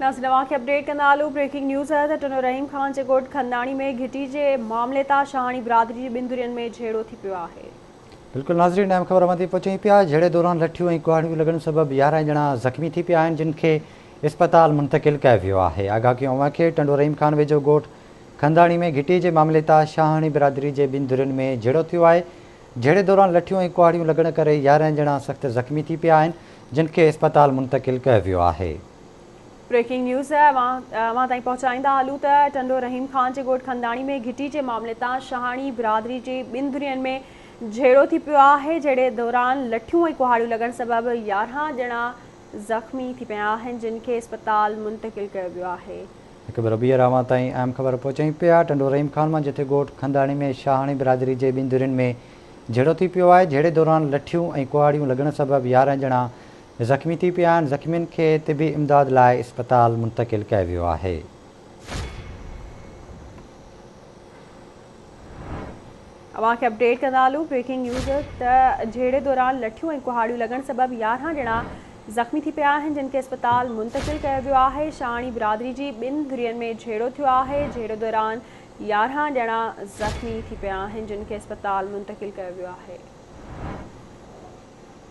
ناظرين اوهان کي اپڊيٽ ڪندا هلون بريڪنگ نيوز آهي ته ٽنڊو رحيم خان جي ڳوٺ خنداڻي ۾ گهٽي جي معاملي تان شاهاڻي برادري جي ٻن ڌرين ۾ جهيڙو ٿي پيو آهي. بلڪل ناظرين اهم خبر اوهان تائين پهچايون پيا جهيڙي دوران لٺيون ۽ ڪهاڙيون لڳڻ سبب 11 ڄڻا زخمي ٿي پيا آهن جن کي اسپتال منتقل ڪيو ويو آهي آگاهه ڪيون اوهان کي ٽنڊو رحيم خان ويجهو ڳوٺ خنداڻي ۾ گهٽي جي معاملي تان شاهاڻي برادري جي ٻن ڌرين ۾ جهيڙو ٿيو آهي جهيڙي دوران لٺيون ۽ ڪهاڙيون لڳڻ ڪري 11 ڄڻا سخت زخمي ٿي پيا آهن جن کي اسپتال منتقل ڪيو ويو آهي. بريڪنگ نيوز اوهان تائين پهچائيندا هلون ته ٽنڊو رحيم خان جي ڳوٺ خنداڻي ۾ گهٽي جي معاملي تان شاهاڻي برادري جي ٻن ڌرين ۾ جهيڙو ٿي پيو آهي جهيڙي دوران لٺيون ۽ ڪهاڙيون لڳڻ سبب 11 ڄڻا زخمي ٿي پيا آهن جن کي اسپتال منتقل ڪيو ويو آهي. هڪ ڀيرو ٻيهر اوهان تائين اهم خبر پهچايون پيا ٽنڊو رحيم خان مان جتي ڳوٺ خنداڻي ۾ شاهاڻي برادري جي ٻن ڌرين ۾ جهيڙو ٿي پيو آهي جهيڙي دوران لٺيون ۽ ڪهاڙيون لڳڻ سبب 11 ڄڻا زخمي ٿي پيا آهن، زخمين کي طبي امداد لاء اسپتال منتقل ڪيو ويو آهي. اوهان کي اپڊيٽ ڪندا هلون بريڪنگ نيوز ته جهيڙي دوران لٺيون ۽ ڪهاڙيون لڳڻ سبب 11 ڄڻا زخمي ٿي پيا آهن جن کي اسپتال منتقل ڪيو ويو آهي شاهاڻي برادري جي ٻن ڌرين ۾ جهيڙو ٿيو آهي جهيڙي دوران 11 ڄڻا زخمي ٿي پيا آهن جن کي اسپتال منتقل ڪيو ويو آهي.